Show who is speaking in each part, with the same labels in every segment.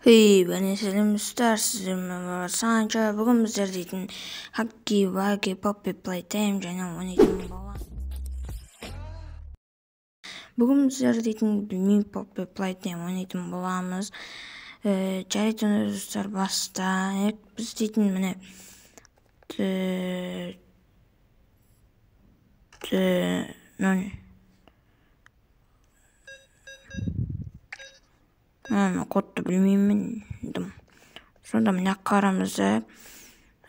Speaker 1: Hey, бәріне сәлем, сіздермен Санчо. Бүгін біздер дейтін Huggy Wuggy Poppy Playtime және ойнайтын боламыз. Бүгін біздер дейтін білмеймін Poppy Playtime ойнайтын боламыз. Жарайды, достар, бастайық. Біз дейтін міне кодты білмеймін. Сонда мына қарамыз да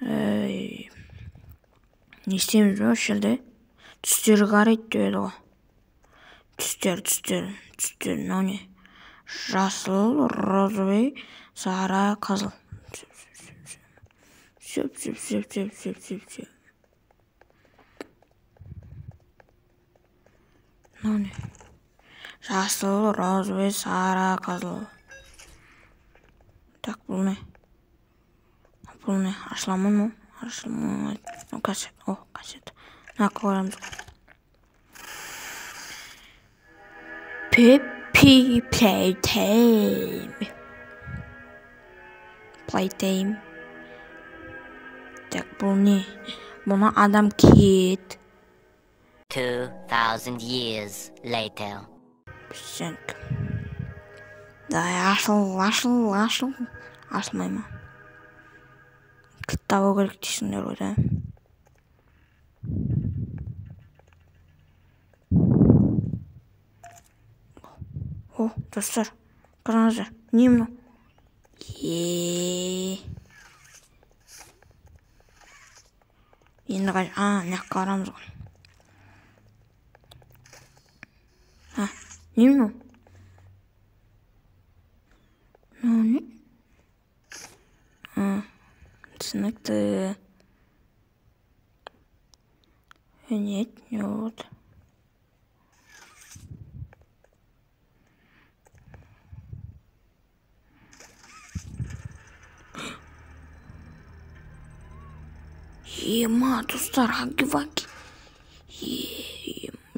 Speaker 1: не істейміз осы жерде? Түстері қарайды деп еді ғой. Түстер, түстер, түстер. Мынау не? Жасыл, розовый, сары, қызыл. Все, все, все, все, все, все, все. Мынау не? Жасыл, розовый, сары, қызыл. Так, бұл не? Бұл не? Ашыла ма мынау? Ашылмайды. Кассет. О, кассет. Мына қоямыз. Poppy Playtime. Playtime. Так, бұл не? Бұны адам киеді.
Speaker 2: 2000 years later.
Speaker 1: Пісенк. Давай, ашыл, ашыл, ашыл. Ашылмай ма? Кілт табу керек дейсіңдер ғой, да? О, достар, қараңыздар, не мынау? Енді қай, мына жаққа барамыз ғой. Не мынау? Мынау не? Түсінікті. Нет, не болды. Ема, достар, Huggy Wuggy.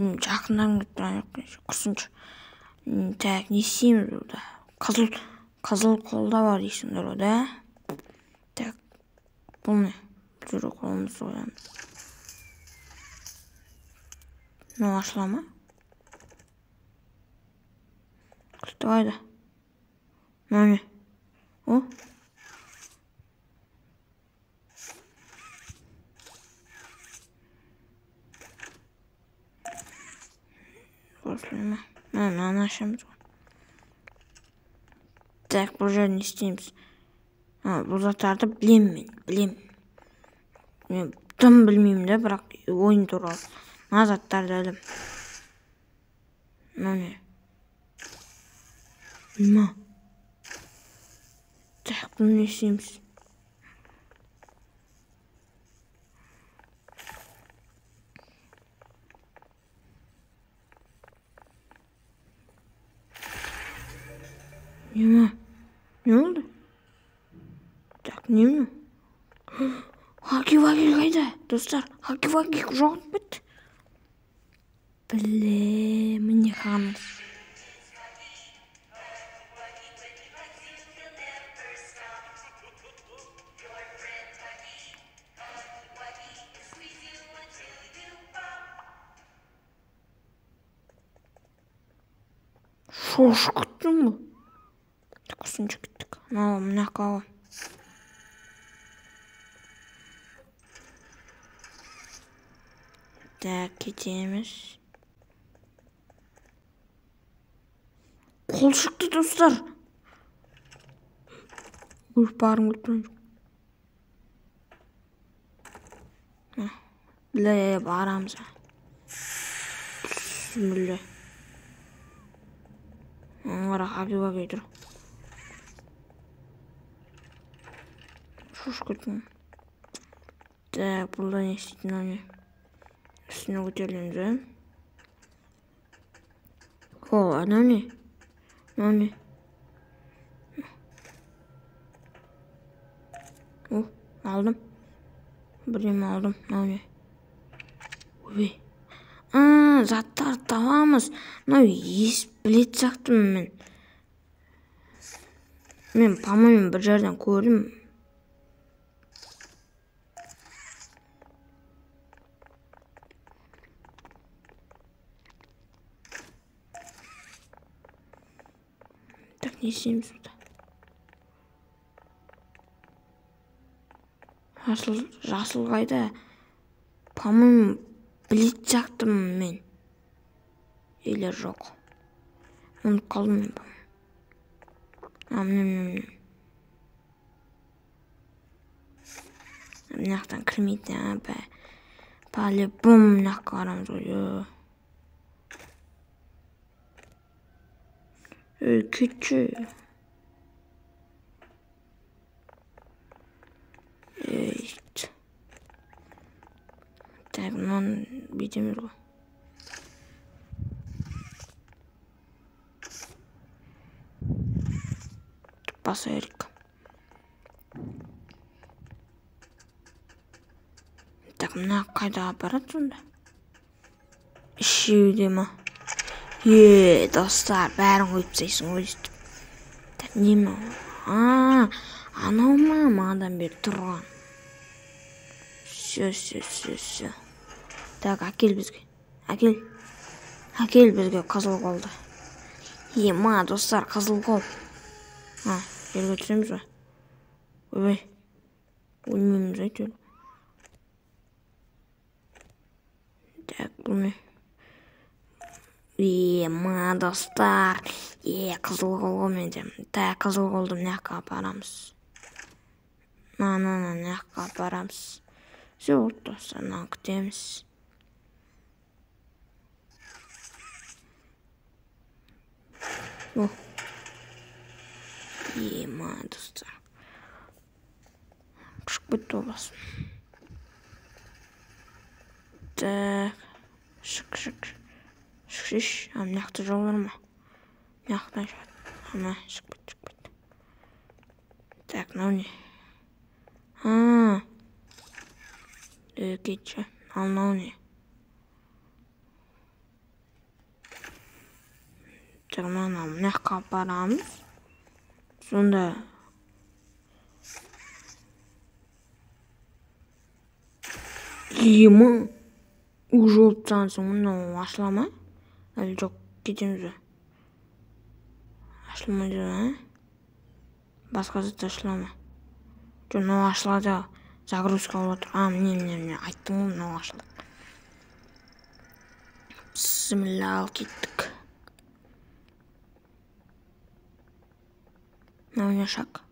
Speaker 1: Жақыннан келіп тұрған жоқ, құрсыншы. Так, не істейміз бұнда? Қызыл, қызыл қолда бар дейсіңдер ғой, да? Так, бұл не? Бұл жерге қолымызды қоямыз. Мынау ашыла ма? Кілті қайда? Мынау не? О? Осылай ма? Мынаны ашамыз ғой. Так, бұл жерде не істейміз? Бұл заттарды білемін мен, білемін. Мен дым білмеймін да, бірақ ойын туралы. Мына заттарды әлі. Мынау не? Мына. Так, бұны не істейміз? Не ма? Не болды? Так, не мынау? Huggy Wuggy қайда? Достар, Huggy Wuggy жоғалып кетті. Біле, міне қағаныз. Шошып кеттім ғой. Құрсыншы, кеттік. Мынау мына жаққа ғой. Так, кетеміз. Қол шықты, достар. Өз барым келіп тұрған жоқ. Біле, барамыз. Бісміллә. Аңғара Huggy Wuggy тұр. Шошып кеттім. Так, бұл да не істейтін мынау не? Үстіне көтерілеміз, ә? О, анау не? Мынау не? О, алдым. Бірдеме алдым. Мынау не? Ойбай. Заттарды табамыз. Мынау ес білетін сияқтымын мен. Мен, по-моему, бір жерден көрдім. Так, не істейміз бұнда? Жасыл, жасыл қайда? По-моему, білетін сияқтымын мен. Или жоқ. Ұмытып қалдым мен, по-моему. А, міне, міне, міне. Мына жақтан кірмейді, а, бә. По-любому мына жаққа барамыз ғой. Ей, кетші. Ей. Так, мынаны бүйтеміз ғой. Баса берейік. Так, мына қайда апарады сонда? Үшеуі де ма? Е, достар, бәрін қойып тастайсың ғой өйстіп. Так, не мынау? А, анау ма манадан бері тұрған? Все, все, все, все. Так, әкел бізге. Әкел. Әкел бізге қызыл қолды. Е, ма, достар, қызыл қол. А, жерге түсеміз ба? Ойбай. Өлмейміз әйтеуір. Так, бұл не? Е, ма, достар. Е, қызыл қол ғой менде. Так, қызыл қолды мына жаққа апарамыз. На, на, на, мына жаққа апарамыз. Все, болды, достар, мынаны күтеміз. О. Е, ма, достар. Қышып кетті ғой басым. Так, шық, шық, шық, шық, шық. А, мына жақта жол бар ма? Мына жақтан шығады. Ана, шығып кетті, шығып кетті. Так, мынау не? А, кетші. Ал мынау не? Так, мынаны мына жаққа апарамыз. Сонда ема, уже болып тастаған соң мынау ашыла ма? Әлі жоқ, кетеміз бе? Ашылмайды ба? Басқа зат ашыла ма? Жоқ, мынау ашылады. Загрузка болып отыр. А, міне, міне, міне, айттым ғой, мынау ашылды. Бісміллә, ал кеттік. Мынау не шақ?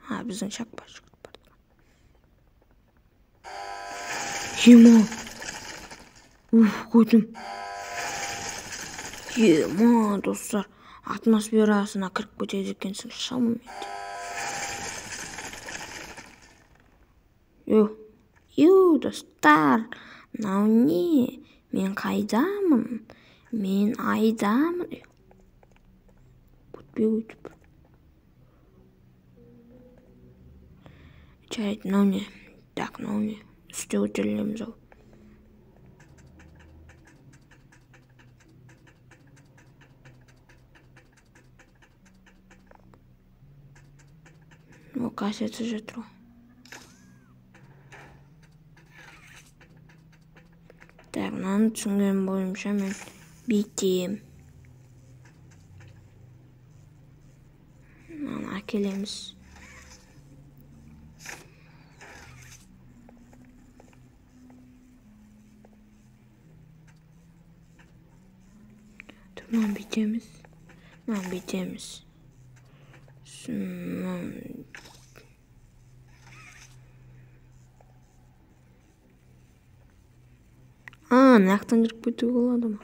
Speaker 1: А, біздің шақ бар, жігіт бар. Ема! Уф, көтім. Ема, достар, атмосферасына кіріп кетеді екенсің, шамамен. Ю, ю, достар, мынау не? Мен қайдамын? Мен айдамын. Өтпей өтіп. Жарайды, мынау не? Так, мынау не? Үсте көтерілеміз ау. О, кассета жатыр ғой. Так, мынаны түсінген бойымша мен бүйтем. Мынаны әкелеміз. Мынаны бүйтеміз. Мынаны бүйтеміз. А, мына жақтан кіріп кетуге болады ма?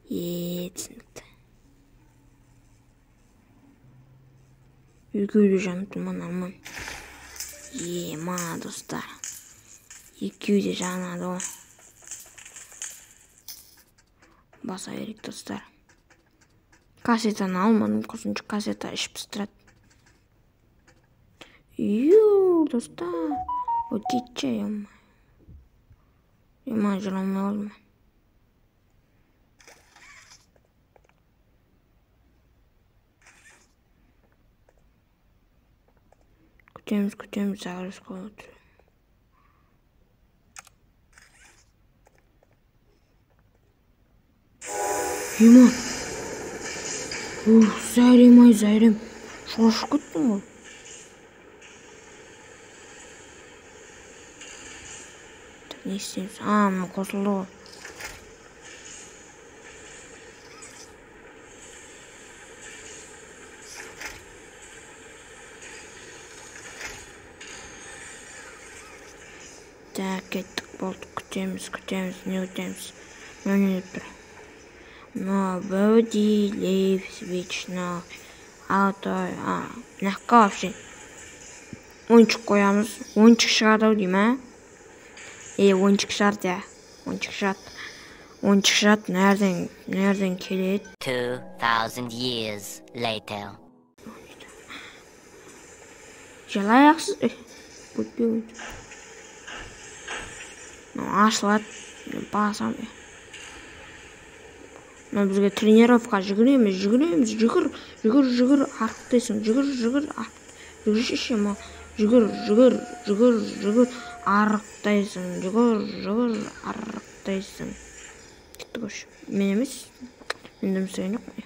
Speaker 1: Е, түсінікті. Екеуі де жанып тұр ма, нормально. Е, ма, достар. Екеуі де жанады ғой. Баса берейік, достар. Кассетаны алмадым, қосымша кассета ішіп пыстырады. Ю, достар. Ой, кетші, ема. Ема, жүре алмай қалдым. Күтеміз, күтеміз, загрузка болып отыр. Ема. Уф, зәрем ай, зәрем. Шошып кеттім ғой. Так, не істейміз? А, мына қосылды ғой. Так, кеттік, болды, күтеміз, күтеміз, не күтеміз? Мынау не деп тұр? Nobody lives вечно. А, мына жаққа вообще ойыншық қоямыз. Ойыншық шығады ау деймін, а? Е, ойыншық шығады, иә. Ойыншық шығады. Ойыншық шығады, мына келеді.
Speaker 2: 2000 years later.
Speaker 1: Желаяқсыз, өтпей ойыншық. Ашылады, басам. Мына бізге тренировка, жүгіреміз, жүгіреміз, жүгір, жүгір, жүгір, арықтайсың, жүгір, жүгір, жүгірші ше, жүгір, жүгір, жүгір, жүгір, арықтайсың, жүгір, жүгір, арықтайсың. Кеттік вообще. Мен емес, мен дым істеген жоқпын.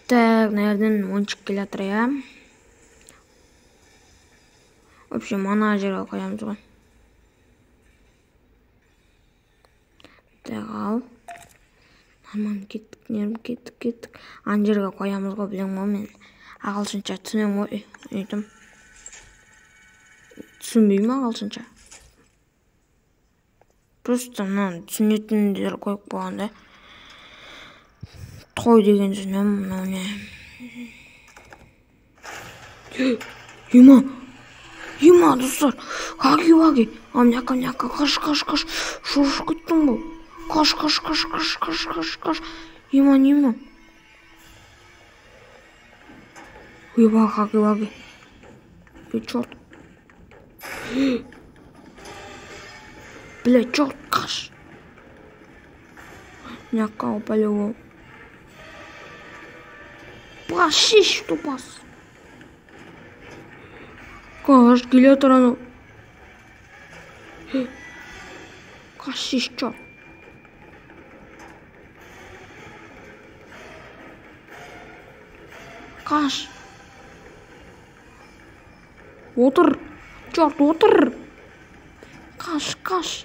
Speaker 1: Так, мына жерден ойыншық келе жатыр, иә. В общем, ана жерге қоямыз ғой. Так, ал. Нормально, кеттік, нервім, кеттік, кеттік. Ана жерге қоямыз ғой, білемін ғой мен. Ағылшынша түсінемін ғой, өйтім. Түсінбеймін ағылшынша. Просто мынаны түсінетіндер қойып қойған да. Той деген түсінемін, мынау не. Ема, ема, достар. Хаги-ваги. А, мына жаққа, қаш, қаш, қаш. Шошып кеттім ғой. Қаш, қаш, қаш, қаш, қаш, қаш, қаш. Ема, не мынау? Ойбай, хаги-ваги. Ей, черт. Бля, черт, қаш. Мына жаққа по-любому. Бас, тупас. Қаш, келе жатыр анау. Қаш, черт. Қаш. Отыр. Черт, отыр. Қаш, қаш.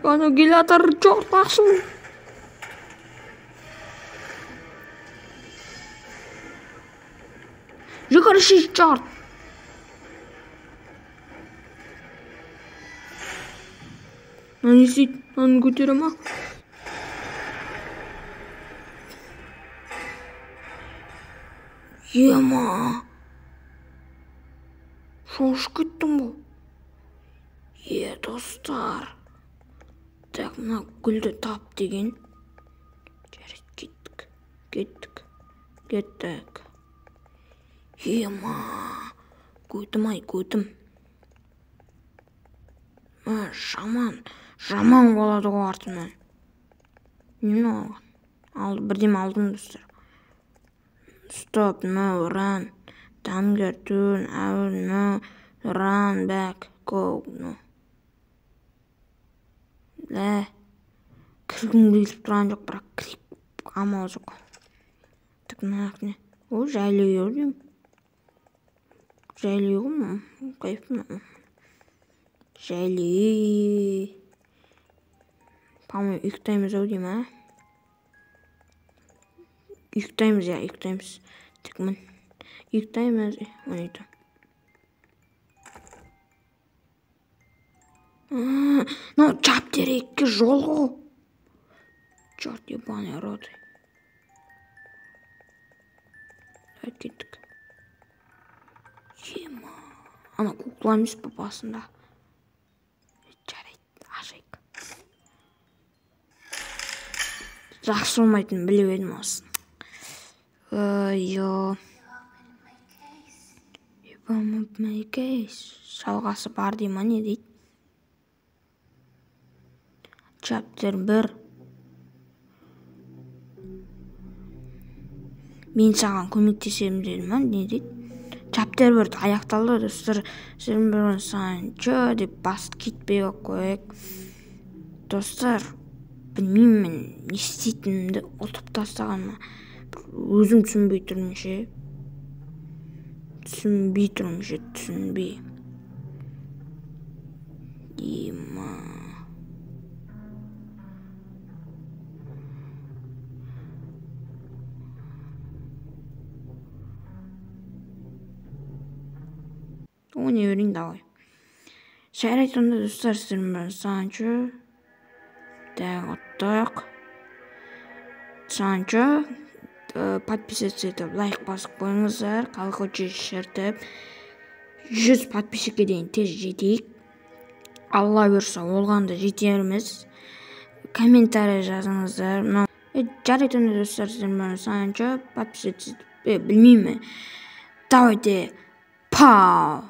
Speaker 1: Анау келе жатыр, черт, қашыл. Жүгірші, черт. Мынау не істейді? Мынаны көтере ма? Ема. Шошып кеттім ғой. Е, достар. Так, мына гүлді тап деген. Жарайды, кеттік. Кеттік. Кеттік. Ема. Көтім ай, көтім. Жаман, жаман болады ғой артымнан. Нені алған? Алды, бірдеме алдым, достар. Stop, no, run. Danger, turn, out, no, run, back, go, no. Лә, кіргім келіп тұрған жоқ, бірақ кіріп амал жоқ. Так, мына не? О, жайлы үй деймін. Жайлы үй ғой мынау. Кайф мынау. Жайлы үй. По-моему, ұйықтаймыз ау деймін, а? Ұйықтаймыз, иә, ұйықтаймыз. Тек мін. Ұйықтаймыз, ойнайды. Мынау чаптер 2 жол ғой. Черт ебаный рот. Давай кеттік. Ема. Ана кукла емес пе басында? Жарайды, ашайық. Жақсы болмайтынын біліп едім осыны. Йо. Жалғасы бар дей ма, не дейді? Chapter 1. Мен саған көмектесемін деді ма, не дейді? Chapter 1 аяқталды, достар. Сіздермен Санчо деп басып кетпей ақ қояйық. Достар, білмеймін мен не істейтінімді, ұтып тастағаныма өзім түсінбей тұрмын ше. Түсінбей тұрмын ше, түсінбей. Ема. Ойнай берейін, давай. Жарайды онда, достар, сіздермен Санчо. Так, ұттық. Санчо, подписаться етіп, лайк басып қойыңыздар, колокольчик шертіп, 100 подписчикке дейін тез жетейік. Алла бұйырса, болғанда жетерміз. Комментарий жазыңыздар. Мынау жарайды онда, достар, сіздермен Санчо, подписаться етіп, білмеймін. Давайте, пау!